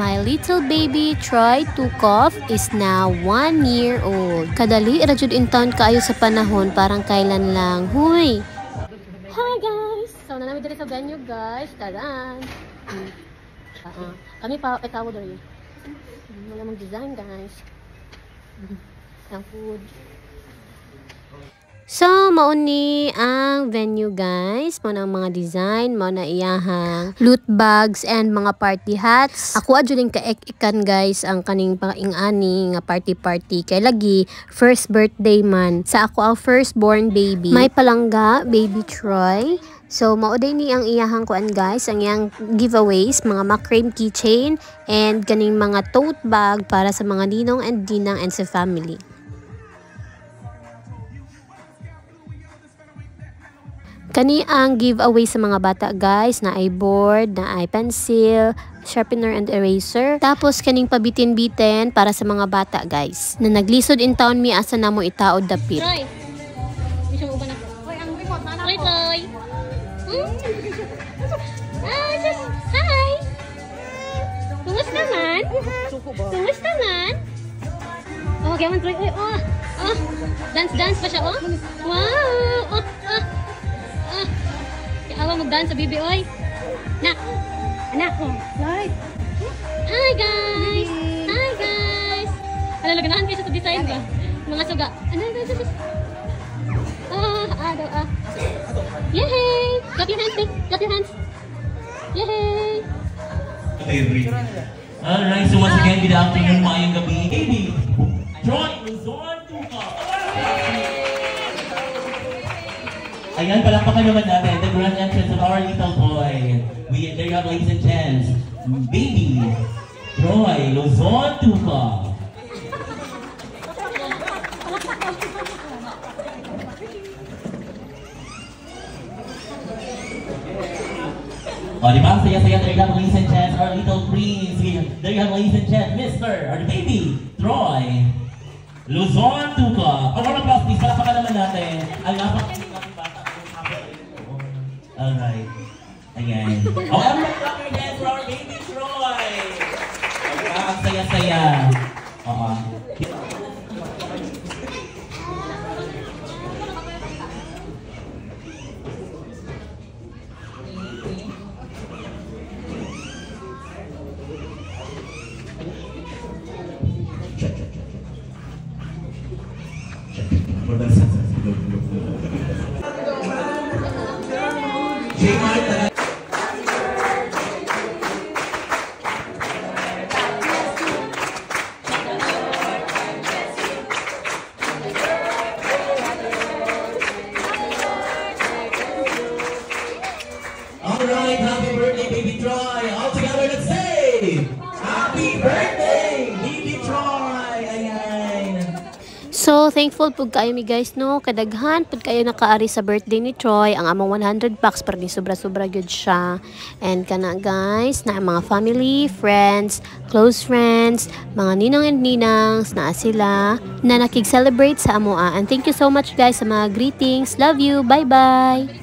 My little baby Troy Tukov is now 1 year old. Kadali ra jud intawon kaayo sa panahon, parang kailan lang. Huy! Hi guys! So naa na mi diri sa venue, guys. Taran! Kami pa ikaw diri. Wala mong design, guys. Ang food. So, mao ni ang venue, guys. Mao na ang mga design, mao na iyahang loot bags and mga party hats. Ako adyo din kaek-ikan, guys, ang kaning paing-ani nga party party kay lagi first birthday man sa ako ang firstborn baby. May palangga, baby Troy. So, mao din ni ang iyahang kuan, guys, ang iyang giveaways, mga macrame keychain and kaning mga tote bag para sa mga ninong and ninang and sa family. Kani ang giveaway sa mga bata, guys, na ay board, na ay pencil, sharpener and eraser. Tapos kaning pabitin-bitin para sa mga bata, guys. Na naglisod in town mi asa namo itaod dapit. Troy. Bisa mo uban ako. Hoy, ang remote na Troy, Troy. Ah, sus. Hi. Kumusta man? Kumusta man? Oh, kaya man Troy. Uy, oh. Oh. Dance dance pa siya, oh. Wow. Oh, oh. Ah. Kaya awa mag-dance sa bibi, oy. Nak. Anak. Oh, light. Hi guys! Hi guys! Ano, ganahan kayo sa design ba? Mga suga. Ano, ano, ano, ah, ah, daw, ah. Yay! Clap your hands, babe. Clap your hands. Yay! Alright, so once again, good afternoon, maayong gabi. Baby Troy Luzon Tuca. Ayan, palakpakan naman natin the grand entrance of our little boy. There you have, ladies and gents, baby Troy Luzon Tuca. O, di ba? Saya-saya. There you have, ladies and gents, our little prince. There you have, ladies and gents, Mr. or the baby Troy Luzon Tuca. A round of applause, please. Palakpakan naman natin. Ang napakaling natin bata. Alright. Ayan. Oh, everyone clap your hands for our baby Troy. Diba? Ang saya-saya. Oo. Check, check, check, check. Check, check. J. Mark, Alright, happy birthday, baby Troy! All together, let's say, "Happy birthday, baby Troy!" Ayan! So, thankful pud kaayo mi, guys, no. Kadaghan pud kayo nakaari sa birthday ni Troy. Ang among 100 packs para ni sobra-sobra gyud siya. And kana, guys, na ang mga family, friends, close friends, mga ninong and ninangs, naa sila na nakig-celebrate sa amoa. And thank you so much, guys, sa mga greetings. Love you. Bye-bye.